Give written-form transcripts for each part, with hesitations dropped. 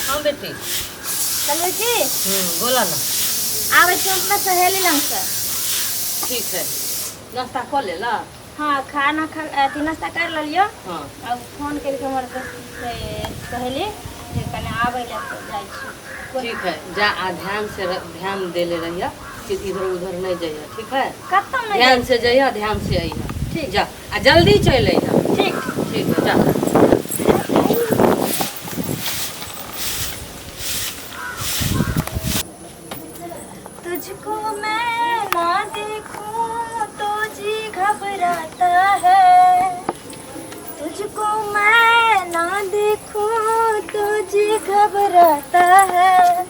हाँ बेटी। चलबै की? बोला ना। आबै छी हम अपना सहेली लगसँ। ठीक है, नाश्ता कऽ लेला? हाँ, खाना खा अथी नाश्ता कर लेलियो। हाँ। अब फोन केलकै हमर सहेली जे कने आबै लए, तऽ जाइ छी। ठीक है, जा आ ध्यान से ध्यान देले रहिया कि इधर उधर नहीं जइया, ठीक है? कतऽ नहि। ध्यान से जइया, ध्यान से अइहा। ठीक। जा आ जल्दी चलि अइहा। ठीक। ठीक है, जा। तुझको मैं ना देखूं तो जी घबराता है, तुझको मैं ना देखूं तो जी घबराता है,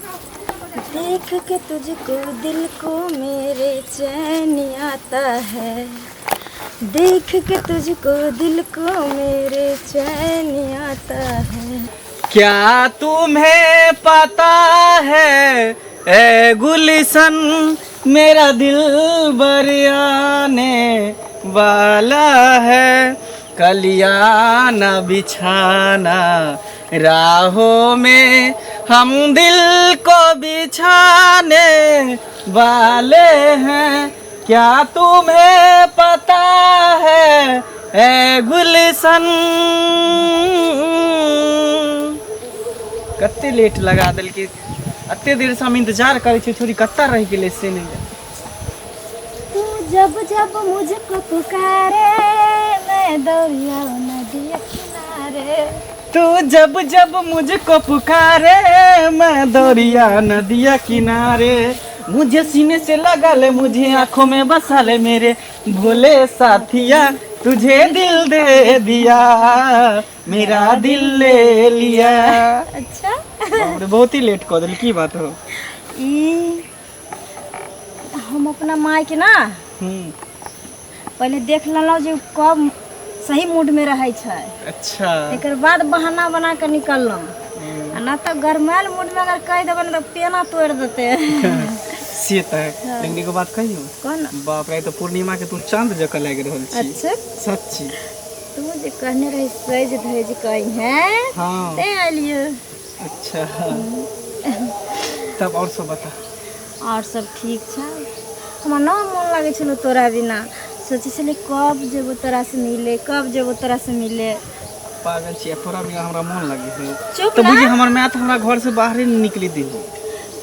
देख के तुझको दिल को मेरे चैन आता है, देख के तुझको दिल को मेरे चैन आता है। क्या तुम्हें पता है ए गुलशन, मेरा दिल बरियाने वाला है, कलियां न बिछाना राहों में, हम दिल को बिछाने वाले हैं। क्या तुम्हें पता है ए गुलशन। कते लेट लगा देलकै, एते देर से हम इंतजार करै छी, छोरी कतऽ रहि गेलै से नहि जानि। तू जब जब मुझको पुकारे, मैं दौड़िया नदिया किनारे। तू जब जब मुझको पुकारे, मैं दौड़िया नदिया किनारे, मुझे सीने से लगा ले, मुझे आंखों में बसा ले, मेरे भोले साथिया तुझे दिल दे दिया, मेरा दिल ले लिया। अच्छा। बाप रे, बहुत ही लेट कऽ देल, की बात हो? ई हम अपना माय के ना पहिले देख लेलहुँ जे कब सही मूड में रहै छै। एकर बाद बहाना बना के निकललहुँ, आ ना तऽ गरमायल मूड में अगर कहि देबै ने तऽ पेना तोड़ि देतै। से तऽ है, लेकिन एगो बात कहियौ? कोन? बाप रे, तऽ पूर्णिमा के तू चांद जकाँ लागि रहल छी। अच्छा। सच्ची। तू जे कहने रही सजि धजि कऽ हैं। तें एलियै। अच्छा, तब और सब बता। आओर सब ठीक छै। हमरा न मोन लागै छलौ तोरा बिना, सोचै छलियै कब जेबौ तोरासँ मिले, कब जेबौ तोरासँ मिले। पागल छी, तोरा बिना हमरा मोन लगे है? चुप। तऽ ना। बुझी हमर माय तऽ हमरा घर से बाहरे नहीं निकली दी।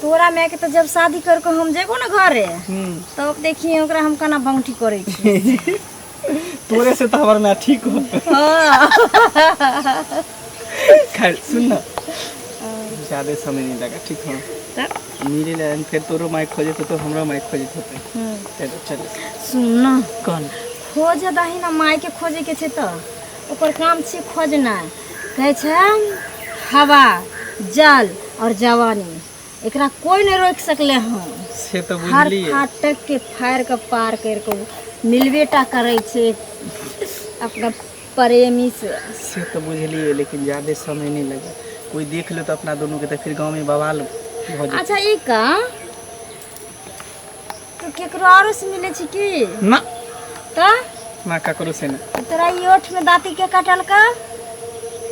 तोरा मायके तऽ जब शादी कर के हम जेबो ने घरे, तब देखिए ओकरा हम केना बंगठी करै छी। तोरे से तऽ हमर माय ठीक हो। खैर सुन ना, ज्यादा समय नहीं लगा, ठीक हो? तब? मिले ला फिर तोरो माय खोजत होतो, हमरा माय खोजत होते। चलो चलो। सुन ना। कौन? खोज दही ना, मायके खोजैके छै तऽ ओकर काम छै खोजनाइ। कहै छै हवा, जल और जवानी, एकरा कोई नहीं रोकि सकले हन। से तऽ हर बुझलियै। फाटक के फाड़ि कऽ पार करि कऽ मिलबे टा करै छै अपना प्रेमी से। से तऽ बुझलियै, लेकिन ज्यादा समय नहीं लगे, कोई देख ले तो अपना दोनों के तऽ फिर गाँव में बवाल भऽ जेतै। अच्छा, ई का तू केकरो आरो से मिलै छी की? ना। तऽ? ना, ककरो से ना। तोरा ई ओठ में दाँती के कटलका?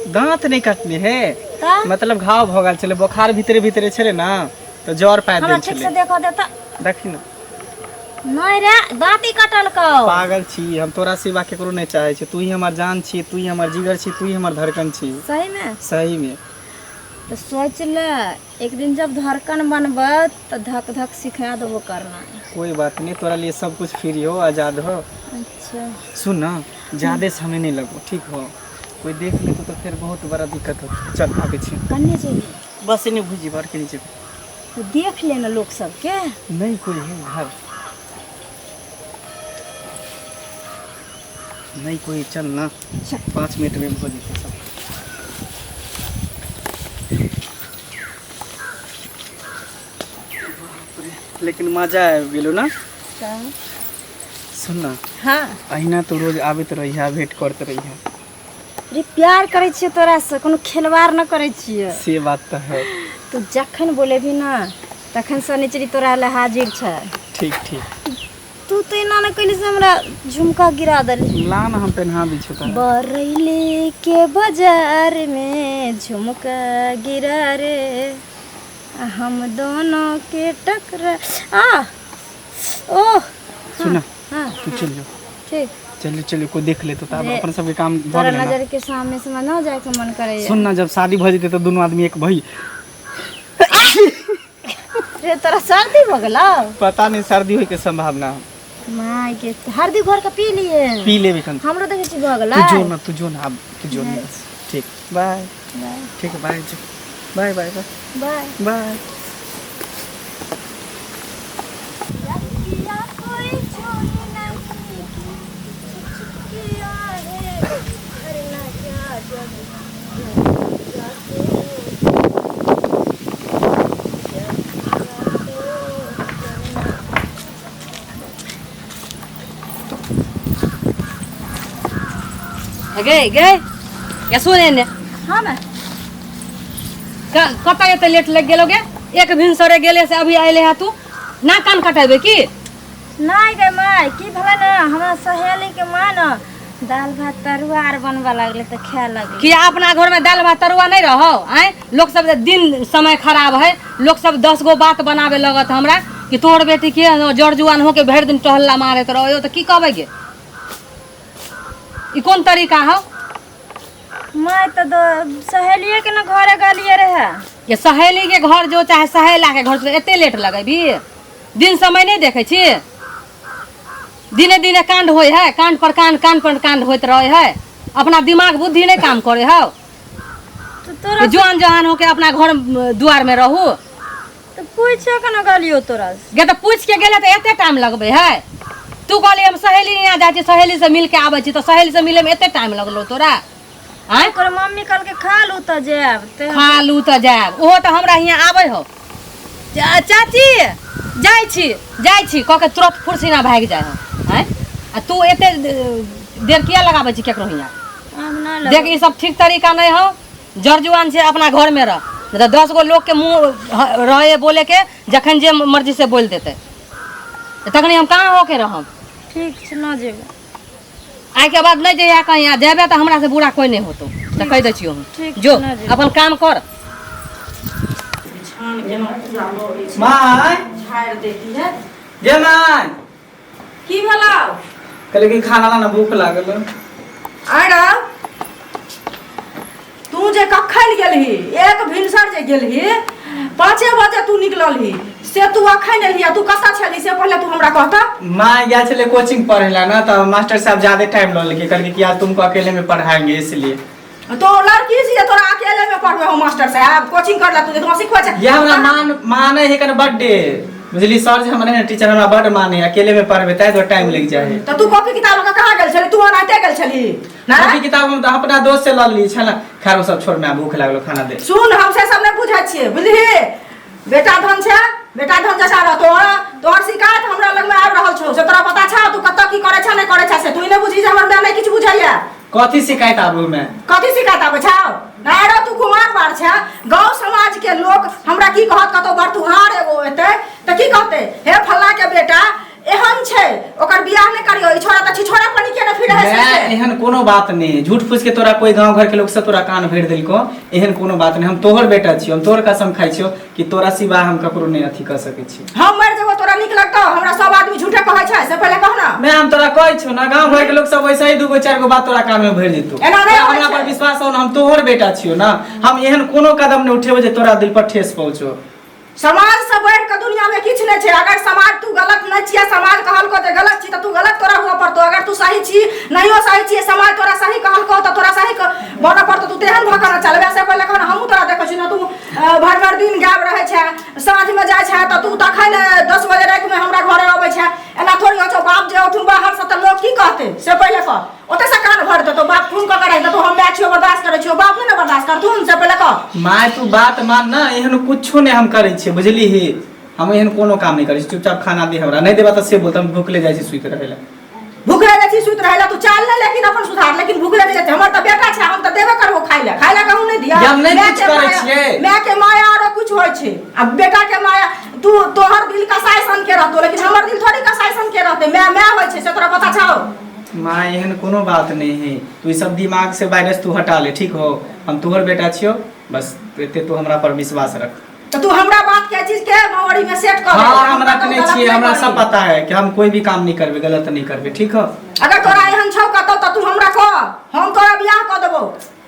दांत नहीं काटने है। तऽ? मतलब घाव भऽ गेल छलै, बोखार भीतरे भीतरे छलै ना, तऽ जर पाबि हमरा गेल ठीक से छलै। देखो दे तऽ। देखी ना। नहीं रे, दाँती कटलकौ। पागल छी, हम तोरा सिवा केकरो नहीं चाहे छी, तू ही हमर जान छी, तू ही हमर जिगर छी, तू ही हमर धड़कन छी। सही में? सही में। तऽ सोच ले, एक दिन जब धड़कन बनबै तऽ धक धक सिखा देबो करना। कोई बात नहीं, तोरा लिए सब कुछ फ्री हो, आजाद हो। अच्छा। सुन ना, ज्यादा समय नहीं लगो, ठीक हो? कोई देख ले तो फिर बहुत बड़ा दिक्कत हो। चल, आगे छी। कन्ने जेबी? बस एने भुजी बार के नीचे। तो देख ले ना लोग सबके। नहीं कोई है घर, नहीं कोई, चल ना। चल। 5 मिनट में हो जेतै सब। बाप रे, लेकिन मजा आबि गेलो ना? तऽ? सुन ना। हाँ। अहिना तो रोज आबैत रहिया, भेंट करते रहिया। रे, प्यार करै छियै तोरासँ, कोनो खेलवाड़ न करै छियै। से बात तऽ है। तू जखन बोलेबी ना तखन शनिचरी तोरा लए हाजिर छै। ठीक ठीक। तू तो एना ने कैली से हमरा झुमका गिरा देली। ला ना हम पहना दै छियौ तोरा। बरैली के बाजार में झुमका गिरा रे, आ हम दोनों के टकरा आ ओह। सुन। हाँ। तू चल जो। ठीक। चलिए चलिए, कोई देख ले तो तब अपन सबके काम भऽ तोरा गेलै ना। नजर के सामने से ना जाए के मन करे। सुन ना, जब शादी भऽ जेतै तऽ दुनू आदमी एक भई। रे, तोरा सर्दी भऽ गेलौ? पता नहीं, सर्दी होय के संभावना। माय के, हरदी घोर के पी लिए। पी लेबै कन। हमरो देखै छी भऽ गेलै। तू जो ना, तू जो ना, आब तू जो ना। ठीक, बाय। ठीक है, बाय, जो, बाय बाय बाय। बाय। बाय। किया कोई चोरी नहीं की, छुप छुप किया है करना क्या जब जाते हो, जब जाते हो। गे गे या सुने ने। हाँ मैं। कतऽ एते लेट लग गेलो गे? एक भिनसरे गेले से अभी अयले है तू, ना कान कटेबे की? नहीं गे माय, की भेलै ने, हमरा सहेली के माँ ने दालि भात तरुआ आर बनबऽ लगलै तऽ खाय लगलै। कि अपना घर में दालि भात तरुआ नहीं रहो? आँय, लोग सब दिन समय खराब है, लोग सब 10 गो बात बनावे लगत हमरा कि तोहर बेटी के जड़ जुआन होके भरि दिन टहल्ला मारैत रहो, तऽ की कहबै गे? ई कोन तरीका हौ? माय, तऽ सहेलिये के ने घरे गेलियै रहे। ये सहेली के घर जो चाहे सहेला के घर जो, एते लेट लगेबी? दिन समय नहीं देखै छी? दिने दिने कांड होय है, कांड पर कांड, कांड पर कांड होइत रहे है। अपना दिमाग बुद्धि नहीं काम करे हौ। तऽ तोरा जुआन जहान होके अपना घर दुआर में रहू। तऽ पूछे के ने गेलियौ तोरा से। गे, तऽ पूछ के गेले तऽ एते टाइम लगबे है? तू कहली हम सहेली यहाँ जाइ छी, सहेली से मिल के आबै छी, तऽ सहेली से मिले में एते टाइम लगलो तोरा? आँय? ओकर मम्मी कहलकै खा लू तऽ जायब, तऽ खा लू तऽ जायब। ओहो तऽ हमरा हियाँ आबै हौ, चाची जाइ छी, जाइ छी कऽ के तुरंत फुर्सीना भागि जाइ हौ। आँय, आ तू एते देर किया लगाबै छी केकरो हियाँ? हम ना। देख, ई सब ठीक तरीका नहीं हौ। जड़ जुआन छै, अपना घर में रह, नहीं तऽ 10 गो लोग के मुँह रहे बोले के, जखन जे मर्जी से बोल देते, तऽ तखनी हम कहाँ होके रहब? ठीक छै, ना जेबै। आइ के बाद नहीं जइहे कहीं, आ जेबे तऽ हमरा से बुरा कोई नहीं होतो, तऽ कहि दै छियौ हम। ठीक। जो। ना जेबै। अपन काम कर। माय। झाड़ि देती है। गे माय। की भेलौ? कहले कि खाना ला ना, भूख लागल। अरे, तू जे कखन गेलही? एक भिनसर जे गेलही, 5 बजे तू निकललही, से तू अखन एलही आ तू कतऽ छलही, से पहिले तू हमरा कहता। माँ, गया छले कोचिंग पढ़े ला ना, तो मास्टर साहब ज्यादा टाइम लऽ लेके, कहलके कि आज तुमको अकेले में पढ़ाएंगे, इसलिए। तो लड़की छी जे तोरा अकेले में पढ़बे हो मास्टर साहब? कोचिंग कर ला तू जे तोरा सिखबै छै। ये हमरा मान माने है कने बर्थडे, बुझली? सर जे हमरा टीचर हमरा बड माने, अकेले में पढ़बे ताहि दुआरे टाइम लग जाए है। तऽ तू कॉपी किताब लऽ कऽ कहाँ गेल छली? तू ओनाहिते गेल छली ना? कॉपी किताब हम तऽ अपना दोस्त से लऽ ली छला। खैर, ओ सब छोड़, मैं भूख लागलो, खाना दे। सुन, हम से सब नहि बुझै छियै, बुझलिही? बेटा धन छै, बेटा धन जैसा रह। तोहर तोहर शिकायत हमरा लगमे आबि रहल छौ, से तोरा पता छौ? तू कतऽ की करै छह, नहि करै छह, से तू ई नहि बुझही जे हमर माय नहि किछु बुझैया। कथी शिकायत आबू में? कथी शिकायत आबै छौ? नहि रो, तू कुमार बार छै। गाँव समाज के लोक हमरा की कहत? कतौ बरतुहार एगो एतै तऽ की कहतै? हे, फल्ला के बेटा एहन छै, ओकर बियाह नहि करियौ, ई छोड़ा तऽ छिछोड़ा पनी के ने फिर है। मैं एहन कोनो बात नहीं, झूठ फूस के तोरा कोई गांव घर के लोग से तोरा कान भरि देलको, एहन कोनो बात नहीं। हम तोहर बेटा छियो, हम तोहर कसम खाइ छियो कि तोरा सिवा हम ककरो नहीं अथी कर सकै छी। हम मरि जेबो, तोरा नीक लगतौ? हमरा सब आदमी झूठे कहै छै, से पहिले कह ना। मैं हम तोरा कहै छियो ना, गांव घर के लोग सब वैसे ही दूगो चार गो बात तोरा कान में भरि जेतौ। एना नहि होइ हमरा छै। पर विश्वास हो ना, हम तोहर बेटा छियो ना, हम एहन कोनो कदम नहीं उठेबो जे तोरा दिल पर ठेस पहुंचो। समाज से बढ़ि कऽ दुनिया में किछु नहि छै। अगर समाज, तू गलत नहि छियै, समाज कहलको जे गलत छी तऽ तू गलत तोरा हुअ पड़तौ। अगर तू सही छी, नहियो सही छियै, समाज तोरा सही कहलको तऽ तोरा सही बनऽ पड़तौ। तू तेहन भऽ कऽ ने चलबे, से पहिले कह। हमहूँ तोरा देखै छी ने, तू भरि भरि दिन गायब रहै छै, साँझमे जाइ छै तऽ तू तखन 10 बजे रातिमे हमरा घरे अबै छै। एना थोड़ी होइ छौ। बाप जे औथुन बाहरसँ तऽ लोक की कहतै, से पहिले कह। ओतऽ से कान भरि देतौ, बाप फोन कऽ के राखि देतौ। हम माय छियौ, बर्दाश्त करै छियौ, बाप नहि ने बर्दाश्त करथुन, से पहिले कह। माय, तू बात मान ना, एहन कुछो नहीं हम करै छियै, बुझली ही? हम एहन कोनो काम नहीं करै छी। चुपचाप खाना दे हमरा, नहीं देबा तऽ से बोलत, हम भूखले जाइ छी सुति रहै ला। भूखले जाइ छी सुति रहै ला? तू चाल ले, लेकिन अपन सुधार, लेकिन भूखले जाइ छै। हमर तऽ बेटा छै, हम तऽ देबे करबो खाइ ला। खाइ ला कहूँ नहि दिया? हम नहि माय किछु के करै माया- छियै। माय के माया आरो कुछ होइ छै आ बेटा के माया। तू तोहर दिल कसाई सन के रहतो लेकिन हमर दिल थोड़ी कसाई सन के रहते मैं मैं होइ छै से तोरा पता छौ माँ एहन कोनो बात नहीं है तू ई सब दिमाग से वायरस तू हटा ले ठीक हो हम तोहर बेटा छियो बस एते तू हमरा पर विश्वास रख तो तू हमरा बात के चीज के मेमोरी में सेट कर हाँ हम रखने छियै हमरा सब पता है कि हम कोई भी काम नहीं करबे गलत नहीं करबे ठीक हो अगर तोरा एहन छौ कतौ तऽ तू हमरा कह हम तोरा बियाह कऽ देबौ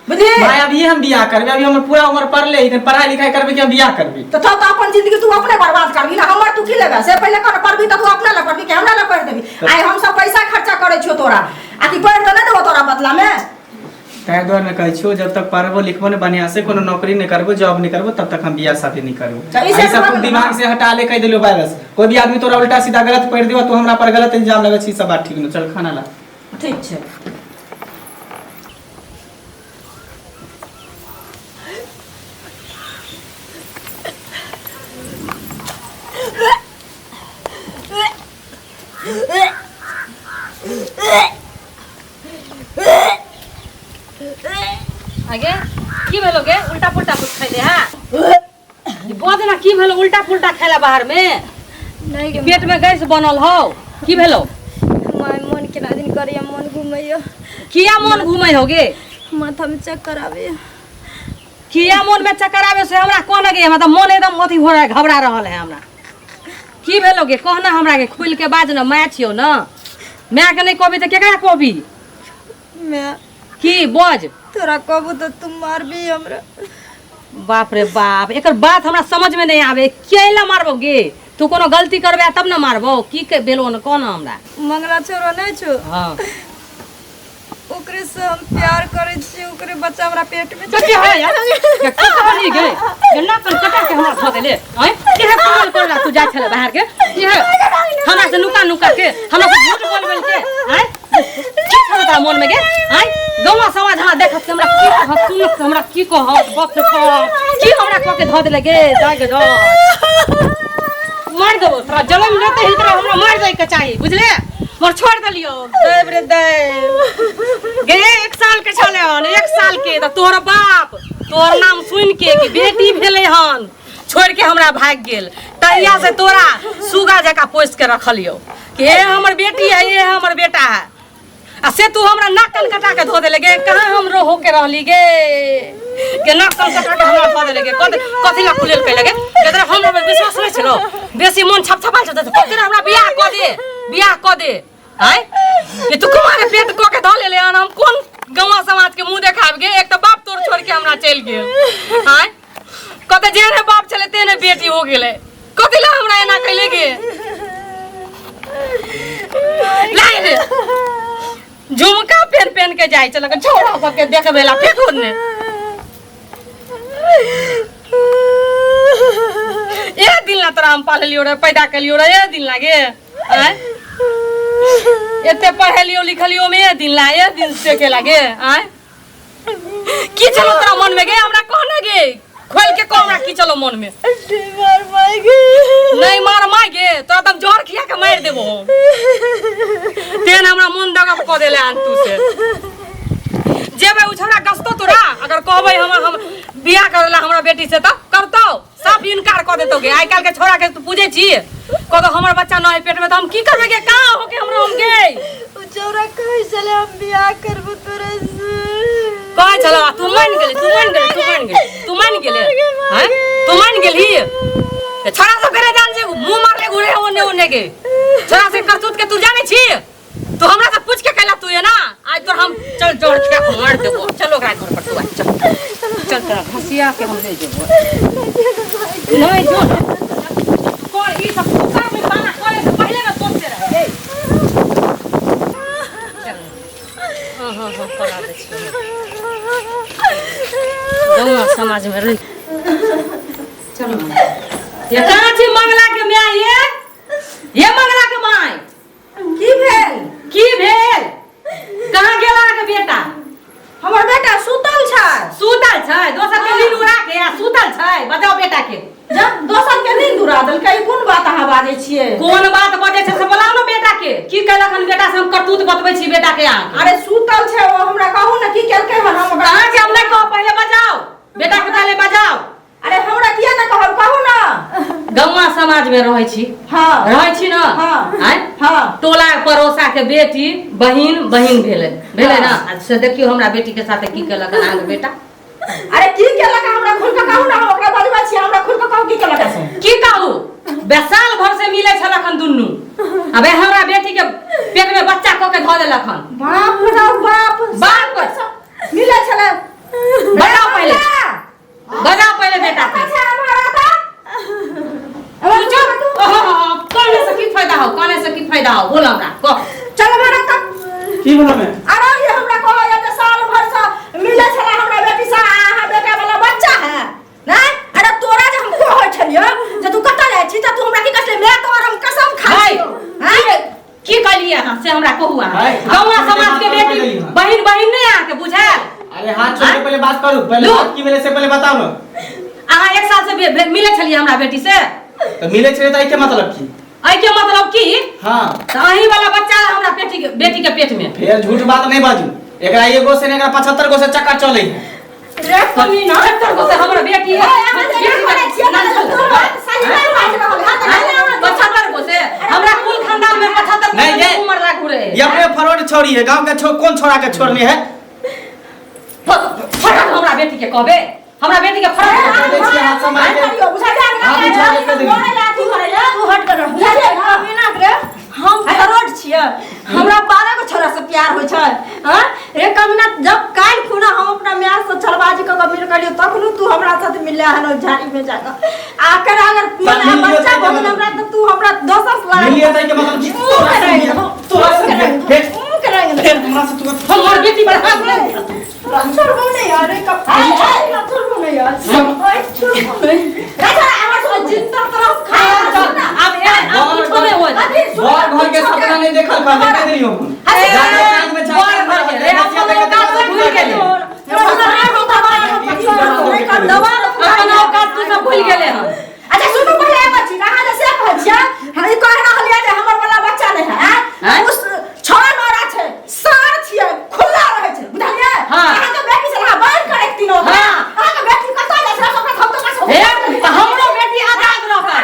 बुझली माय अभी हम बियाह करबे अभी हमर पूरा उम्र पढ़ले इधर पढ़ाई लिखाई करबे कि हम बियाह करबे तऽ तब तऽ अपन जिंदगी तू अपने बर्बाद करबी ना हमर तू की लेबे से पहिले कर पढ़बी तऽ तू अपने लए पढ़बी कि हमरा लए पढ़ि देबी आइ हम सब पैसा खर्चा करै छियौ तोरा आ कि पढ़ि तऽ नहि देबौ तोरा बदला में ताहि दुआरे ने कहै छियौ जब तक पढ़बो लिखबो ने बढ़िया से कोनो नौकरी नहीं करबो जॉब नहीं करबो तब तक हम बियाह शादी नहीं करबो तऽ ई ई सब सब तू दिमाग से हटा ले कहि देलियौ वायरस कोई भी आदमी तोरा उल्टा सीधा गलत पढ़ि देबो तू हमरा पर गलत इल्जाम लगै छी ई सब बात ठीक न चल खाना ला ठीक छै आगे की भेलो गे उल्टा पुल्टा कुछ खैले हा बोझ ना की भेलो उल्टा पुल्टा खैला बाहर में नहीं गे पेट में गैस बनल हौ की भेलो माय मन केना दिन करैया मन घुमैया किया मन घूमै हो गे माथा में चक्कर आबैया किया मन में चक्कर आवे से हमरा कह गे हमरा तऽ मन एकदम अथी हो रहा है घबरा रहल है हमरा की भेलो गे कह ना हमरा के खुल के बाज ना माय छियौ ना माय के नहीं कहबी तऽ केकरा कहबी मैं की बज तोरा कहबो तऽ तू मारबी हमरा बाप रे बाप एकर बात हमरा समझ में नहीं आवे केला मारबो गे तू कोनो गलती करबे तब ना मारबो की के भेलो न कह ना हमरा मंगला छोरो नहीं छो हाँ ओकरे से हम प्यार करै छी ओकरे बच्चा हमरा पेट में तो के है यार के की कहली गे गन्ना कन कटा के हमरा धो देले आय के है पागल करला तू जा छले बाहर के के है हमरा से नुका नुका के हमरा से झूठ बोल बोल के आय की छल तोरा मन में गे आय गौवा समाज हमरा देखत के हमरा की कहत सुनत के हमरा की कहत बाप रे बाप की हमरा कह के धो देले गे जा गे जा मार देबो तोरा जन्म लेते ही तोरा हमरा मार जाय के चाही बुझले मोर छोड़ देलियो देव रे देव गे एक साल के छले हन एक साल के तऽ तोहर बाप तोहर नाम सुन के कि बेटी भेलै हन छोड़ के हमरा भागि गेल तहिया से तोरा सुगा जकाँ पोसि के रखलियो कि हे हमर बेटी है ये हमर बेटा है आ से तू हमरा नाक कान कटा के धो देले गे कहाँ हम रो के रहली गे के नाक कान कटा के हमरा धो देले गे कथी ला कुलेल कैले गे केतरा हमरा पर विश्वास नहीं छलो बेसी मन छप छपाल छौ त कथी हमरा बियाह क दे बियाह क दे आय ये तू कुमारे पेट क के धो लेले हन हम कोन गाँव समाज के मुंह देखाब गे एक त बाप तोर छोड़ के हमरा चलि गेल आय कते जेहने बाप छले तेहने बेटी हो गेलै कथी ला हमरा एना कैले गे लाइ रे झुमका पेन पेन के जाइ छल छौड़ा सबके देखबे ला फेंको ने एक दिन ला तोरा हम पाललियो रे पैदा केलियो रे एक दिन लागे आँय एते पढ़ेलियो लिखलियो में एक दिन ला एक दिन से के लागे आँय की चलो तोरा मन में गे हमरा कह ना गे खोल के कह हमरा की चलो मन में मार मार गे नहीं मार मार गे तोरा तम जहर खिया के मार देबो तेन हमरा मन दगा क देले आन तू से जेबे उ छोरा गसतो तोरा अगर कहबै हम हम बियाह करला हमरा बेटी से त करतौ साफ इनकार क देतौ गे आइ काल्हि के छोरा के तू पूजै छी कहतो हमर बच्चा न है पेट में त हम की करबै गे कहाँ हो के हमरा हम गे उ चौरा कहै छलै हम बियाह करबो तोरा से कहै छलौ आ तू मान गेली तू मान गेली तू मान गेली तू मान गेले हैं तू मान गेली ते छोरा सब करे जान जे मुंह मारले घुरे ओने ओने के छोरा से करतूत के तू जाने छी तू हमरा से पूछ के कैला तू ये ना आज तोर हम चल जोड़ के मार देबो चल ओकरा घर पर तू आ चल चल तोरा घसिया के हम ले जेबो नहीं जो कर ई सब कर में बाना करे से पहले ना सोचते रहे चल हाँ हाँ हाँ करा दै छियै गाँव समाज में रह चलो ये कहाँ छी मंगला के माय ये ये मंगला के माय की भेल की भेल कहाँ गेल अहाँके बेटा हमर बेटा सुतल छै सुतल छै दोसर के नींद उड़ा के आ सुतल छै बताओ बेटा के जब दोसर के नींद उड़ा देलकै ई कोन बात अहाँ बाजै छियै कोन बात बजै छै से बोलाउ ने बेटा के की केलक हन बेटा से हम करतूत बतबै छी बेटा के अहाँके अरे सुतल छै ओ हमरा कहू ने की केलकै हन हम ओकरा अहाँके हम नहि कहब पहिले बजाउ बेटा के पहिले बजाउ अरे हमरा किया ने कहब कहू ना गौवा समाज समाज में रहै छी। हाँ। रहै छी ना? हाँ। आँय? हाँ। टोला पड़ोसा के बेटी बहिन बहिन भेलै, भेलै ना? आ से देखियौ हमरा बेटी के साथे की केलक अहाँके बेटा। अरे की केलक हमरा खुल के कहू ना, हम ओकरा बजबै छी, हमरा खुल के कहू की केलक से। की कहू, साल भर से मिलै छलक हन दुनू, अबे हमरा बेटी के पेट में बच्चा कऽ के धऽ देलक हन। बाप रे बाप, बाप मिलै छलै। बजाओ पहिले, बजाओ पहिले बेटा के। चुप, ओहो, कहने से की फायदा हो, कहने से की फायदा हो, बोल हमरा कह। चल हमरा त की बोलो मैं? अरे ये हमरा कहो ये जे साल भर से मिले छला हमरा बेटी से, अहाँ बेटा वाला बच्चा है नहीं? अरे तोरा जे हम कहै छलियो जे तू कतऽ जाइ छी, त तू हमरा की कहले, मैं तोर हम कसम खाइ छियो। की कहलिए अहाँ से हमरा कहू अहाँ। भाई, गौवा हाथ समाज के छोड़ के बेटी बात बहिन बहिन नहीं अहाँ के बुझायल? अरे हाथ छोड़ के पहले बात करू, पहले लू। बात की भेलै से पहले बताओ ना। अहाँ एक साल से मिले छलिए हमरा बेटी से? तो मिले छलिए त एहि के मतलब की? एहि के मतलब की? हाँ। त अहीं वाला बच्चा है हमरा बेटी के पेट में। फेर झूठ बात नहीं बाजू, एकरा एगो से नहीं, एकरा 75 गो से चक्कर चले है। रे कमीना। 75 गो से हमरा बेटी है। ए, अहाँ जे बेटी करै छियै, ना तऽ चल। तोर बात सही नहि बाजि रहल है, तऽ नहि अहाँ 75 गो से हमरा कुल खानदान में 75 नहीं, गो ये- उम्र लागू रहे। ये अपने फरवरी छोड़ी है, गांव के कौन छोड़ा के छोड़नी है? फरक हमरा बेटी के कहबे, हमरा बेटी के फरक अरे, कहबे। दै छियै हाथ से मारि के। हाथ उठा के कह देली। तू हट कर रह। कमीना रे, हम फरवरी छियै, हमरा 12 गो छोरा से प्यार होइ छै। हाँ रे कमीना, जब काल्हि खुना हम अपना माय से छलबाजी कऽ के मिल करियो तखनो तू हमरा साथ मिलले हन ओहि झाड़ी में जाकऽ। आकर अगर तऽ मने मिलियो बच्चा तऽ भऽ गेल के हमरा तऽ तू हमरा दोसर से लड़ाई मिलियो तऽ के मतलब की? मुँह तोरा से कराएंगे, मिलियो, तोरा से मिलियो, फेर मुँह कराएंगे। फेर हमरा से तू हमर बेटी पर हाथ नहीं। छोड़बो नहीं यार, एक छोड़बो नहीं यार, ओए, छोड़बो नहीं। राजा, हमर और जिंदा तरफ खा आब आब कुछो नहि होत। बर घर के सपना नहीं देखल का देखे दियो हम। ए, जाके साँझ में चाय बर घर के, रे, अपन औकात से भूल गेलै। अपन औकात तू सब भूल गेलै हन। अच्छा सुनू पहिले एगो चीज, अहाँ जे से कहै छियै, हम ई कहि रहल यऽ जे हमर वाला बच्चा नहि है, आँय? आँय? उस छओ नौरा छै, सार छियै, खुला रहै छै, बुझलियै? हाँ। अहाँके बेटी से अहाँ बान्हि कऽ रखतिन ओकरा। हाँ। अहाँके बेटी कतऽ जाइ छै, ओकरा हम तऽ बस हे, तऽ हमरो बेटी आजाद रहतै।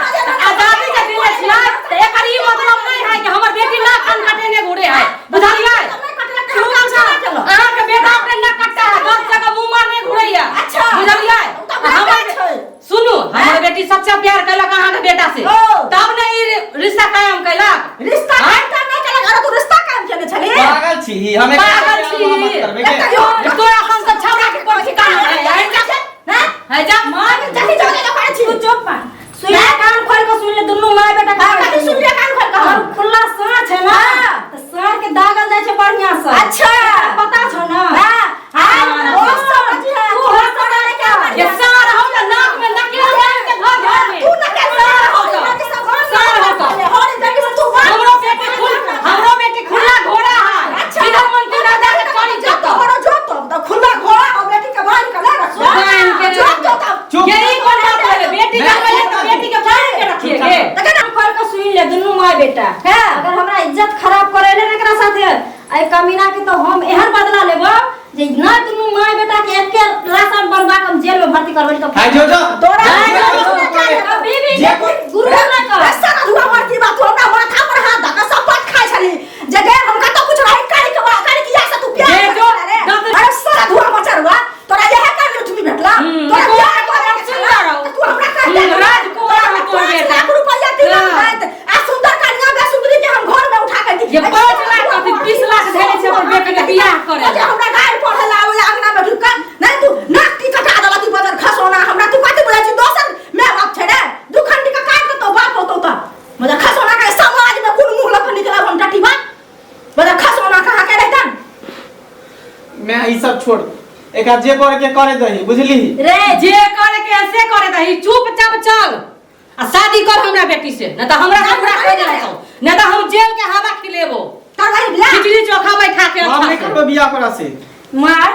आजादी के देने छियै, तऽ एकर ई मतलब नहि है कि हमर बेटी नाक कान कटेने घुरे है, बुझलियै? नहि कटलक तऽ हम काम केना केलहुँ? अहाँके बेटा अपने नाक कट्टा है, 10 जगह मुँह मारने घुरैया। अच्छा। बुझलियै? ओ तऽ हमर बेटा छै। सुनू, हमर बेटी सच्चा प्यार केलक अहाँके बेटा से, ओ। तब ने ई रिश्ता कायम केलक। रिश्ता आँय? कायम नहि केलक, अरे तू रिश्ता कायम केने छलही? पागल छी हम, एकरा पागल प्यार छी। मोहब्बत करबै के? एकटा यौ- तोरा हम सब छौड़ा के कोन ठिकाना है? है जा, हैं? है जा। मार जल्दी जाओ ले करै छी। तू चुप मार, सुन ले, कान खोल के सुन ले दुनू माय बेटा। हाँ, कथी सुन ले कान खोल के? और खुला साँच है ना, हाँ। तऽ साँढ़ के दागल जाइ छै बढ़िया से। अच्छा। पता छौ ना? हाँ, हाँ, बहुत समझ है। तू तोरा हंस पता नहीं क्या ये बढ़िया। सार हो ना, नाक में नकेल डाल के घर घर में। तू नकेल सार हो हो, तो। बेटी सब घर सार हो तो। हमारी बेटी से तू बात हमरो बेटी खुल, हमरो बेटी खुला घोड़ा है। अच्छा। इधर मन के राजा के चढ़ी जो जतो। तो हरो जो तो तो खुला घोड़ा और बेटी के बांध के ना रखो। बांध के जो तो तो चुप। यही कोन बात है? बेटी नहीं, जन्म ले तो नहीं, बेटी के बांध के रखिए गे। कान खोल के सुन ले दुनू माय बेटा। हाँ। अगर हमरा इज्जत खराब करे ले ना एकरा साथे, एहि कमीना के तो हम एहन बदला लेबो जे ना दुनू माय बेटा के एके लाशा में बंधवा के हम जेल में भर्ती करबै तऽ हाय जो जो। तोरा हाय जो, जो जो, जो, कभी भी जे कोई- गुरु ना कर। ऐसा ना धुआ मरती बा, तू हमरा माथा पर हाथ धऽ के सब बात खाइ छली जे गे हम कतौ कुछ रही कारी के बा कारी किया से तू प्यार जे करै जो छला रे। दस- अरे सारा धुआ मचर हुआ तोरा इहे कर लुटमी भेटला। तोरा तू प्यार करे के छला सुंदर रहो। तऽ तू हमरा कह दे। राजकुमार हो तोर 5 बेटा। लाख रुपया दिलक हाँ। राति, आ सुंदर कन्या बेसुंदरी के हम घर में उठा के ये 5 लाख कथी, 20 लाख धेने छै हमर बेटी के बियाह करे जे हमरा गारि पढ़े ला आबै अंगना में ढुक के नहीं तू नाक टी कटा देलक ई बदर खसोना हमरा तू कथी बुझै छी दोसर my बाप छै रे दू खंडी के काट देतौ बाप होतौ तऽ मगर खसोना के समाज में कोन मुंह लऽ के निकलब हम टटीबा मगर खसोना कहाँ के रहितन। मैं ई सब छोड़, एकरा जे करे के करे दही, बुझली? रे जे करे के है से करे दही, चुपचाप चल आ शादी कर हमरा बेटी से, नहीं तो हमरा से पूरा कह देलकौ, नहीं तो हम जेल के हवा खिलेबो। करबै बियाह? खिचड़ी चोखा बैठा के हम अच्छा नहीं से। करबै बियाह ओकरा से। मार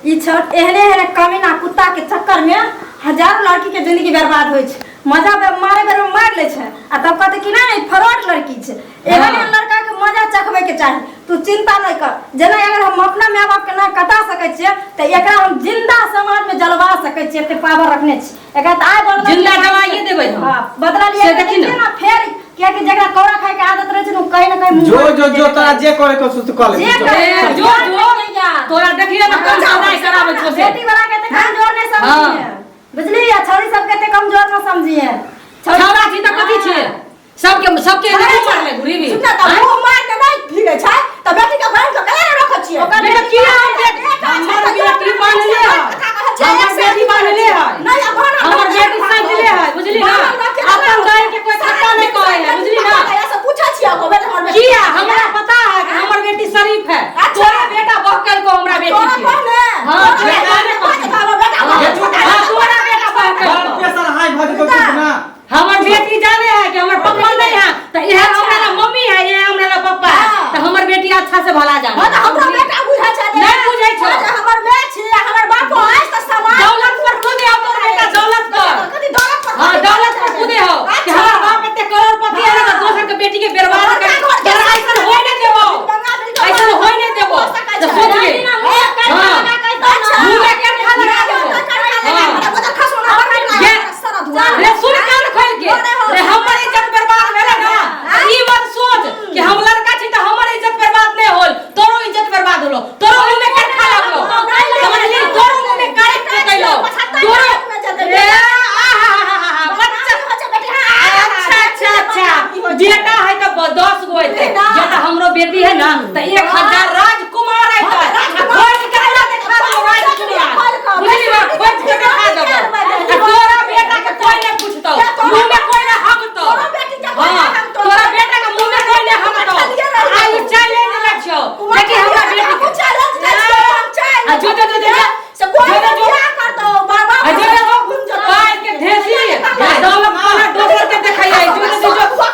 ई छोट एहने एहने कमीना कुत्ता के चक्कर में हजारों लड़की के जिंदगी बर्बाद होइ छै। मजा मारे बेर में मारि लै छै आ तब कहतै कि नहि, फरॉड लड़की छै। एहन एहन लड़का के मजा चखबै के चाही। तू चिंता नहीं कर। जेना अगर हम अपना माय बाप के ना कटा सकै छियै तऽ एकरा हम जिंदा समाज में जलवा सकै छियै, एते पावर रखने छी। एकरा तऽ आइ बदला जिंदा जलाइए देबै हम। हाँ, बदला लिए से देखी ना। ना फेर, कियाकि जकरा कौड़ा खाय के आदत रहै छै ने, ओ कहीं ना कहीं मुंह जो मारि जो के जो तोरा जे करे के छौ से कऽ ले। जे जो। करे। ए, जो जो तोरा देखिए ना कम सदाई कराबै छौ से। बेटी वाला के तऽ कमजोर नहीं समझिए, बुझली? आ छौड़ी सबके तऽ कमजोर न समझिए। छौड़ा छी तऽ कथी छियै? सबके सबके मुँह मारले घुरी भी। सुन ना, तऽ मुँह मार के नहि भिड़ै छै तऽ बेटी के बान्हि कऽ केना रखै छियै? ओकर बेटा किया हम बेटी, हमर बेटी बान्हले है, हमर बेटी बान्हले है, हमर बेटी सजले है, बुझली ना? अपन गाय के कोई खट्टा नहीं कहै है, बुझली ना? पूछै छियै ओकर बेटा, हमर बेटी किया हमरा पता है कि हमर बेटी शरीफ है। तोरा बेटा बहकल को हमरा बेटी तोरा के। कहने हाँ, तोरा कहने को। हमर बेटा हाँ, हाँ, तोरा बेटा बहकल ब्लड को। प्रेशर हाई भऽ जेतौ किछु ना। हमर बेटी जाने है कि हमर पप्पा नहीं है, तो यह हमरा ला मम्मी है, यह हमरा ला पप्पा है, तो हमर बेटी अच्छा से भला जाने। हाँ, तऽ हमरा बेटा बुझै छै। नहीं बुझै छौ। जे हमर माय छी, हमर बापो अछि तऽ समाज दौलत पर कूदे हो तोर बेटा, दौलत पर। कथी दौलत पर? हाँ, दौलत पर कूदे हो कि हमर बाप एते करोड़पति है ना, दोसर के बेटी के बर्बाद कर तोरा ऐसन होय नहीं देबो, ऐसन होय नहीं देबो। तो सोच ले, हाँ, मुंह में कंठा लगा देबो। हाँ। रे सुन कान खोल के रे, हमर इज्जत बर्बाद भेलै ना, तऽ ई मत सोच कि हम लड़का छी तऽ हमर इज्जत बर्बाद नहि होल। तोरो इज्जत बर्बाद होलो, तोरो मुंह में कंठा लगलो, समझली? तोरो मुंह में कारिख फेकैलो तोरो रे। आहा, बच्चा, अच्छा अच्छा अच्छा, बेटा है तऽ 10 गो हेतै, बेटा। हमरो बेटी है ना तऽ 1000 राजकुमार हेतै। आ खोज के तोरा देखा देबो राजकुमार, बुझली ना? खोज के देखा देबो। आ तोरा बेटा के कोई नहीं पूछतौ, मुंह में कोई नहीं हगतौ। हाँ, तोरा बेटा के मुंह में कोई नहीं हगतौ। आ ई चैलेंज लग छौ, देखी हमरा बेटी के। आ जो जो जो जो जो जो आ जो जो पाइ के ढेसी आ दौलत वाला दोसर के देखैया। जो जो जो,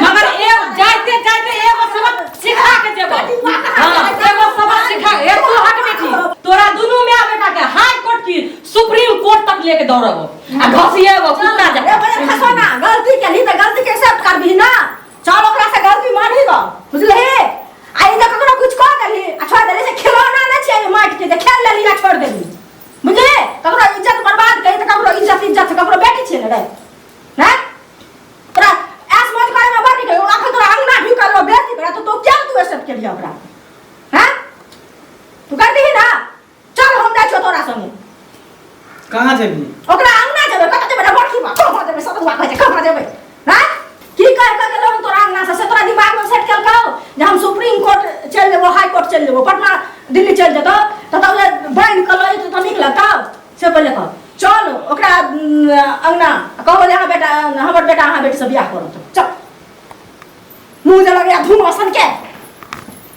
मगर एक जाते जाते एगो सबक सिखा के जेबो। हाँ, एगो सबक सिखा। ए तू हट बेटी, तोरा दुनू माय बेटा के हाई कोर्ट की सुप्रीम कोर्ट तक लेके दौड़बो आ घसिएबो कुत्ता जकाँ। गलती केलही तऽ गलती के एक्सेप्ट करबिही ना। चल, ओकरा से गलती मानही गो, बुझलही? आ ई जे ककरो कुछ कह देलही आ छोड़ देलही, से खिलौना नहि छियै माटि के जे खेल लेलही आ छोड़ देलही, बुझली? ककरो इज्जत बर्बाद करी तऽ ककरो इज्जत, इज्जत ककरो बेटी छियै ने रे? हैं, तोरा ऐश मौज करे में बड़ नीक लगौ। अखन तोरा अंगना ढुकल हो बेइज्जती करे तऽ तू क्या, तू एक्सेप्ट केलियै ओकरा? हैं, तू कर दीही ना। चल, हम जाइ छियौ तोरा संगे। कहाँ जेबही? ओकरा अंगना जेबै। कतऽ जेबै रे बड़की बा? कहाँ जेबै? सतुआ कहै छै, कहाँ जेबै? हैं, की कह कह गेलौ हम तोरा अंगना से? से तोरा दिमाग में सेट केलकौ जे हम सुप्रीम कोर्ट चलि जेबो, हाई कोर्ट चलि जेबो, पटना दिल्ली चलि जेतौ, तऽ तब जे बान्हि कऽ लऽ जेतौ तऽ नीक लगतौ? से पहिले कह। चल ओकरा अंगना, कहबो जे अहाँ बेटा, हमर बेटा अहाँ बेटीसँ बियाह करत। चल, मुँह जे लगैया धुआं सन के।